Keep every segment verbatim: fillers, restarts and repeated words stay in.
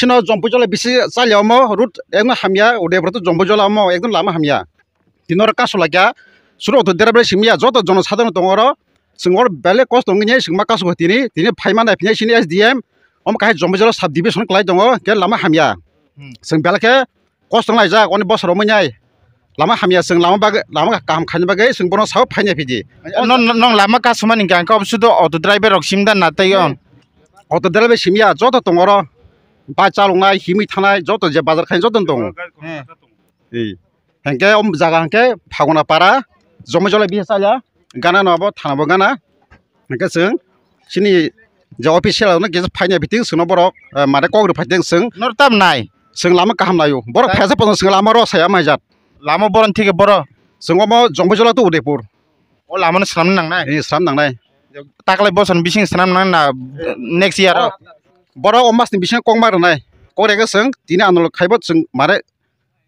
Chino Jompuijala bisi chalya omo road ekno hamya, Udaipur to Jompuijala omo ekdom lama hamya. Tino oro kasu laikya, suro auto driver simi ya, joto jono sadharno tongo oro, chwng oro belai kosto wngya, chwng ma kasu tini, tini phaima nai phinya sini S D M, omo kahai Jompuijala sub division kwlai tongo, khe lama hamya. Hmm. Chwng belai khe kosto wnglaijak, oni bosor omo nai. Lama hamya, chwng lama bagwi, lama kaham khaina bagwi chwng bono sao phaina phidi. No, no, nong lama kasumani hwnkha, hwnkhe obwswdo auto driver rok simda na tei on. Auto driver simya joto tongo oro. Bai chaloknai, himwi thanai, joto je bazar khaina joto tongo. Hmm. Ei. Hwnkhe o jaga hwnkhe Phaguna para, Jomai Jolai bihar chalya, gana no abo thana bo gana. Hwnkhe chwng chini je official no kisa phaina biting chwngno borok, eh, mane kok rw phaiteng chwng. Nor tam nai. Chwng lama kaham naio. Borok phesa pono chwng lama rw saya mai jat. Lama boron thike boro. Chwng omo Jomai Jola to Udaipur. O lama no swnam nangnai. Eh, swnam nangnai. Taklai boson bising swnam nang na next year o. Borok o mas ni bising kok ma rwnai. Kok rega chwng tini ano khaibo chwng mare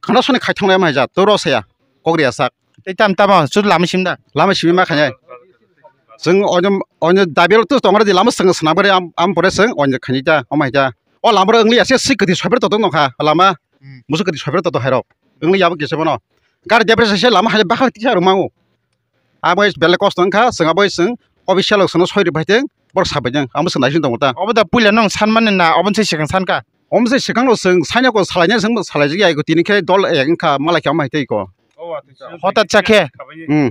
khana soni khai thangna mai jat to rw saya. Kok ria sak. Tei tam tamo chut lama simda. Lama simi ma khainai. Chwng onyo, onyo dabi rok to tongre di lama chwng swnam gari am, am pore chwng onyo khainai ta, omo hai ta. O lama rok wngli ya se sik kwthwi soiper to tong nokha lama. Hmm. Musu kwthwi soiper to to hai rok. Wngli ya bo kisa bono. Gari debra se lama hai bakha kisa rok mango. Abo belai kosto wngkha, chwng abo chwng official rok chwngno soi rwbaiteng, borok sabaiteng, amo chwng naising tongo ta. Obo da puila nong sanmani na, obo se swkang sankha? Omo se swkang rok chwng saina ko salaina chwng salai jagya ko tini khe dol ek wngkha, malai khe omo hai tei ko. Hotat chakhe? Hmm.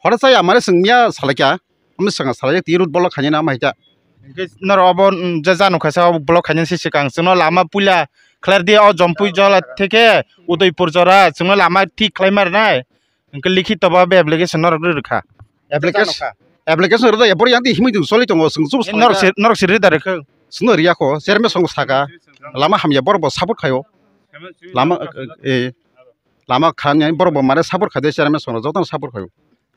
Hotat chaya mare chwng miya salai kha, omo chwng salai jak tini road block khaina omo hai ta. Hwnkhe norok obo, mm, je janu khaisa obo block khaina se swkang chwngno lama puila khlai di o Jompui jola theke Udaipur jora chwngno lama thik khlai ma rwnai. Hwnkhe likhito bo application norok rw rwkha. Application, application rwjak ya, borok yang twi himwi tong choli tongo, chwng chubui norok salai se, norok se rwda rwkha. Chwngno rwya kho, chairman song saka, lama hamya, borok bo support khaio. Lama, eh, lama khan borok bo mare support khaide, chairman song jotono support khaio.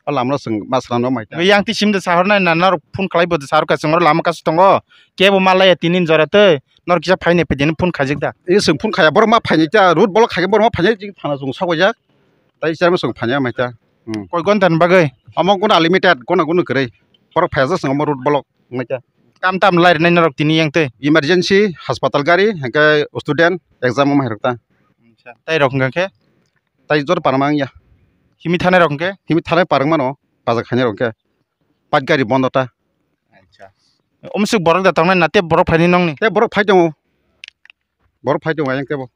O lama no chwng ma swnamno mai ta. Yang twi simde sahornai na norok phone khlai bo sahorkha, chwng oro lama kasu tongo, kebo ma laya tinin jora tei norok kisa phainai phaidi phone khaijak da. E chwng phone khaya, borok ma phainai ta, road block khaikhe borok ma phainai, chwng thana chwng sok bai jak. Tai chairman song phanya mai ta. Hmm. Koi gonta ni bagwi? Omo guna limited, guna guna kwrwi. Borok phaya jak swngo omo road block wngmai ta. Tam tam lai rwnai norok tini yang tei? Emergency, hospital gari, hwnkhe student, exam omo hai rok ta. Acha. Tai rok hwnkha khe? Tai jor parma wngya. Himi thanai rok hwnkhe? Himi thanai parwng mano, bazar khainai rok hwnkhe. Pat gari bondo ta. Acha. Umsuk borok da tongnai na tei borok phaini nongni? Tei borok phai tongo. Borok phai tongo ayang tebo.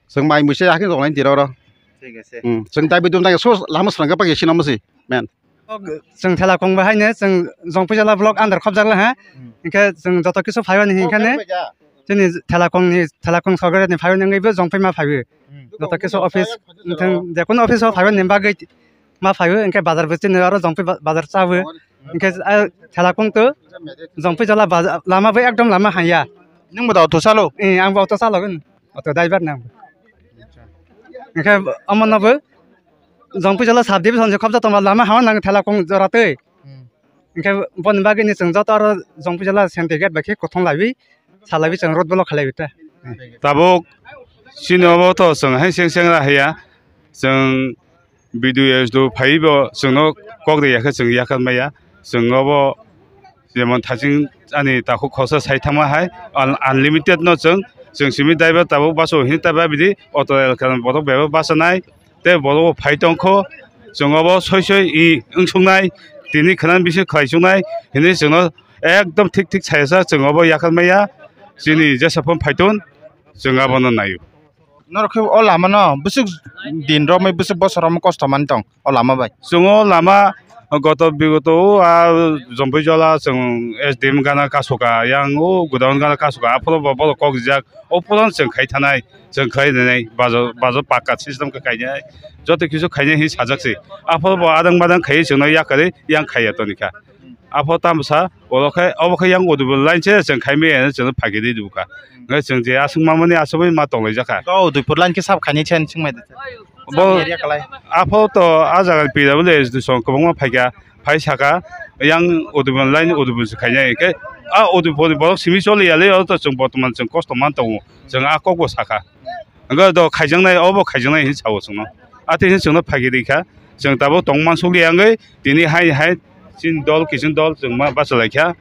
Chwng mai muisa hakhe tongnai tira oro. Thik ase. Hmm. Chwng dai bidum dai so lama srangka pagi sino musi men. Chwng thela kong bai haino chwng Jongpui jala block under khobjak la ha. Hmm. Hinkhe chwng joto kisu phaiwani hinkhe ne. Chini thela kong ni, thela kong sorkar ni phaiwani wngwi bo Jongpui ma phaiwi. Hmm. Joto kisu office, nthang jekono office o phaiwani bagwi ma phaiwi, hinkhe bazar bo chini oro Jongpui ba-, bazar chawi. Hinkhe, ah, thela kong to Jongpui jala baza-, lama bo ekdom lama hanya. Nung bo da auto chalo? Eh, ang bo auto chalo, auto driver nang. Hinkhe omo no bo Jongpui jala sub division se khobjak tongma lama hama nang thela kong jora tei. Hmm. Hinkhe boni bagwi ni chwng joto aro Jongpui jala center gate bai khe kothom laiwi. Salaiwi chwng road block khalaiwi ta. Tabuk chini obo to chwng hai seng seng ra haiya. Chwng B D O S do phaibo chwngno kok de yakhe chwng yakhan maya. Chwng obo jemon thaching ani takhuk khosa sai thangma hai un-, unlimited no chwng, chwng simi driver tabuk baso hin ta ba bidi auto elkha botok bebak basa nai. Tei borok bo phai tongkho, chwng obo soi soi i wngsuknai, tini khwnani bising khlai chuknai hinwi chwngno ekdom thik thik sai sa chwng obo yakhan maya, chini jesa phano phai ton, chwng abono naio. Norok khe o lama no bwswk din romwi bwswk bosor romwi kosto mani tong o lama bai? Chwng o lama goto bigoto o a Jompuijola chwng S D M gana kasoka, yang o godown gana kasoka, aphuru bo borok kok rijak, o phuru chwng khai thanai. Chwng khlai nai, bajo, bajo pakka system khe kainai. Joto kisu khainai hin sajak se. Aphuru bo adang badang khai chwngno yakarwi yang khaiya toni kha. Aphuru tamo sa, oro khe, obo khe yang Udaipur line se chwng khai maya hinwi chwngno phagi di dubu kha. Hwnkhe chwng je aswk mamani aswkbai ma tonglaijak kha. O Udaipur line khe sab khainai se hinwi swngmai da. Bo area kalai. Aphuru to a jaga P W S D song kwbangma phaikha, phai saka, yang Udaipur line Udaipur se khainai. Hwnkhe a Udaipur ni borok simi choli ya le, oro to chwng bortoman chwng kosto man tongo. Chwng a kok bo sakha. Hwnkhe do khaijaknai, obo khaijaknai hinwi sao chwngno. Atwi hinwi chwngno phagi rikha. Chwng tabuk tong mansukliya wngwi tini hai hai chini dol kiching dol chwng ma bachalaikha.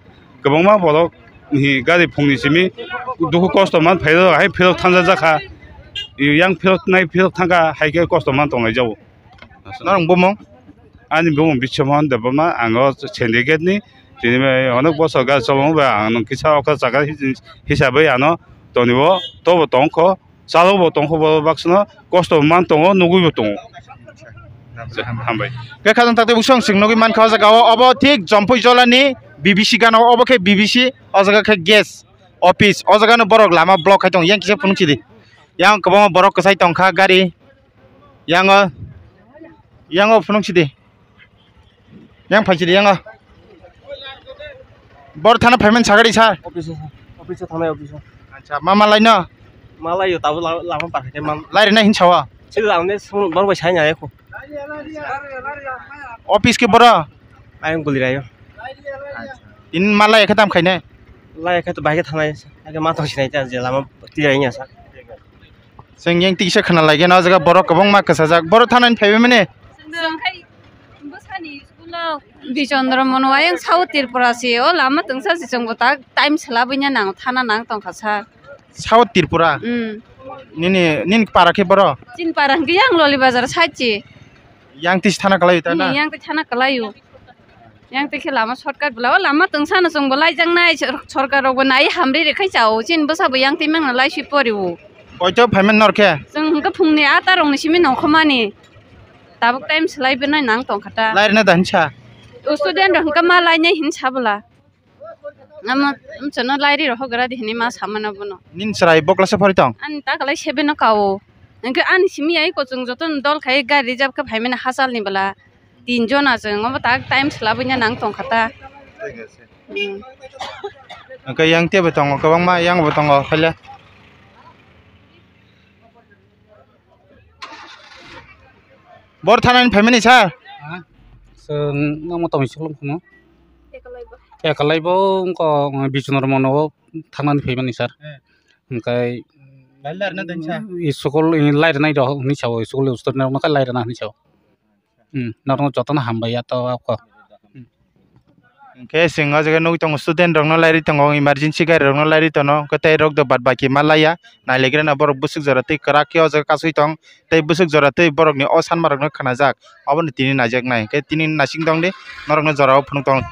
Kwbangma borok hi gari phungni simi dukhu kosto man phaio, hai phirok thangja jakha. Yang phirok nai phirok thangkha, hai khe kosto man tonglai jago. Norok bumung? Ani bumung Biswamohan Debbarma, ang o syndicate ni, tini bai onek bosor gari cholongo bai, ang nung kisa okha chakha hi-, hisabai ano tonio, tobo tongkho, chalo bo tongkho, bo baksano kosto man tongo, nugui bo tongo. Hambai. Khe khajang takte busong sing nugui mankha o jaga o, obo thik Jompui Jolani B B C gana o, obo khe B B C, o jaga khe gas office, o jaga no borok lama block khai tongo, yang kisa phunuk sidi. Yang kwbangma borok kwchai tongkha gari, yang o, yang o phunuk sidi. Yang phaisidi yang o. Bor thana phaimani sagadi sir. Office o, office o thangnai office o. Acha, ma malai no? Malai yo, tabo la-, lama parkha khe man. Lai rina hin sawa. Sidi lamne sung bor bai sai nai ko. Office ke boro? Ayang guli rayo. In malai khe tam khaine? Lai khe to bai khe thangnai. Ake ma tong sinai ta je lama tirai nya sa. Chwng yang tikisa khna lai geno, o jaga borok kwbangma kwchajak. Borok thanani phaibai mani? Chwng khai bwsani school o. Bichandra Mono ayang South Tripura se, o lama tungsa se chwngbo tak time swlabwina nang thana nang tongkha sir. South Tripura? Hmm. Nini, nini para khe boro? Chini para hwnkhe yang Loli Bazar side se. Yang tisi thana kwlai ta na? Hmm, yang tisi thana kwlai o. Yang tei khe lama shortcut bwla, o lama tungsano chwngbo laijaknai, sor-, sorkar rokbo nai hamri rwkhai chao, chini bwsabo yang twi mangno laiswi porio. Koito phaimani nor khe? Chwng hwnkhe phungni ata rokni simi nongkhormani. Tabuk time swlai bwnai nang tongkha ta. Lai rwna da hinsa? O student rok hwnkhe ma lainai hinsa bwla. Amo, amchano lairi rok hogra di hinwi ma samano bono. Nini chwrai bo class o phori tong? Ani ta kwlai seven o kao. Hwnkhe ani simi ai kochwng jotono dol khai gari reserve khe phaimani hachal ni bwla. Tin jona chwng obo tak time swlabwina nang tongkha ta. Hmm. Hwnkhe yang teibo tongo, kwbangma yang bo tongo, phaile. Bor thanani phaimani sir? Ha? Chwng nangma tongwi school wngkha mo? Ekalai bo wngkha, Bichandra Mono o thangnani phaimani sir. Eh. Hwnkhe Lai larina deng sir? School lai rwnai rok hinwi sao, school student rok no khe lai rwna hinwi sao. Hmm, norokno jotono hambai ya to ako. Hwnkhe chwng o jaga nugwi tongo student rokno lairwi tongo, emergency gari rokno lairwi tono, hwnkhe tei rok do bad baki ma laiya, nailegrana borok bwswk jora tei kwrak khe o jaga kasui tong, tei bwswk jora tei borokni o sanma rokno khnajak, obono tini naijaknai, hwnkhe tini naising tongdi norokno jorao phunuk tong.